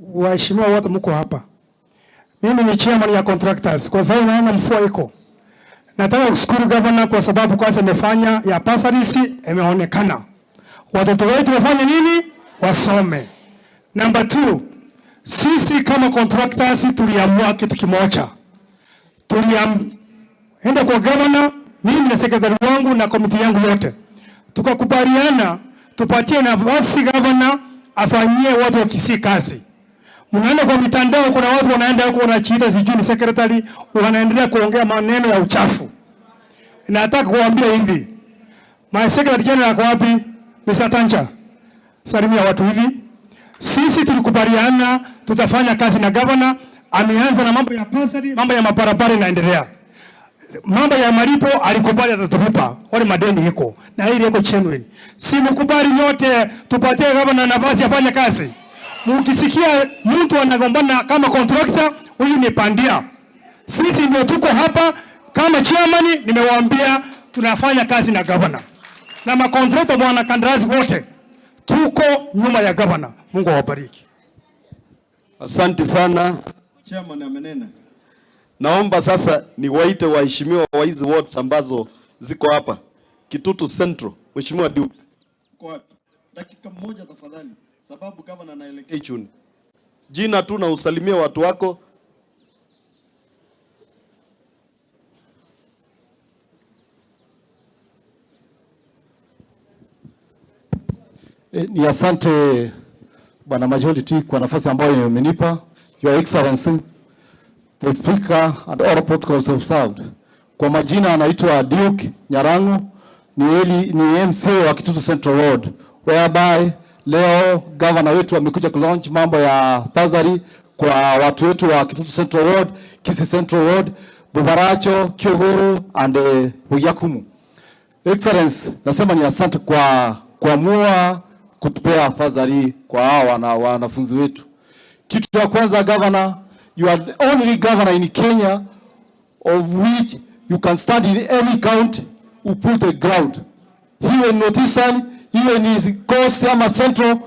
Waheshimiwa wote mko hapa. Mimi ni chairman ya contractors kwa sababu naona mvua iko. Nataka kushukuru governor kwa sababu kazi amefanya ya bursaries imeonekana. Watoto wetu wafanye nini? Wasome. Number 2, sisi kama contractors tuliamua kitu kimoja. Tulienda kwa governor, mimi na secretary wangu na committee yangu yote. Tukakubaliana tupatie nafasi governor afanyie watu wa Kisii kazi. Mnaenda kwa mitandao, kuna watu wanaenda huko wanachiita sijui ni secretary, wanaendelea kuongea maneno ya uchafu. Nataka kuambia hivi, my secretary general ako wapi? Mr. Tancha, salimia watu hivi. Sisi tulikubaliana tutafanya kazi na governor. Ameanza na mambo ya bursary, mambo ya mabarabara inaendelea. Mambo ya malipo alikubali atatulipa. Wale madeni iko na hili iko genuine. Si mkubali nyote tupatie governor nafasi afanye kazi. Mkisikia mtu anagombana kama contractor, huyu ni pandia. Sisi ndio tuko hapa kama chairman, nimewaambia tunafanya kazi na governor. Na macontractor bwana kandarasi wote tuko nyuma ya governor. Mungu awabariki. Asante sana. Chairman amenena. Naomba sasa niwaite waheshimiwa wa hizi wards ambazo ziko hapa. Kitutu Central, Mheshimiwa Duke. Uko wapi? Dakika moja tafadhali, sababu governor anaelekea Ichuni. Jina tu na usalimie watu wako. Ni asante Bwana Majority kwa nafasi ambayo umenipa. Your Excellency, the Speaker and all protocols observed. Kwa majina anaitwa Duke Nyarango, ni MC wa Kitutu Central Ward, whereby leo governor wetu amekuja kulaunch mambo ya bursary kwa watu wetu wa Kitutu Central Ward, Kisii Central Ward, Bobaracho, Kiogoro and Buyakumu. Excellence, nasema ni asante kwa kuamua kutupea bursary kwa hawa wanafunzi wetu. Kitu cha kwanza governor, you are the only governor in Kenya of which you can stand in any county who pull the ground. Iwe ni North Eastern, iwe ni Coast ama Central,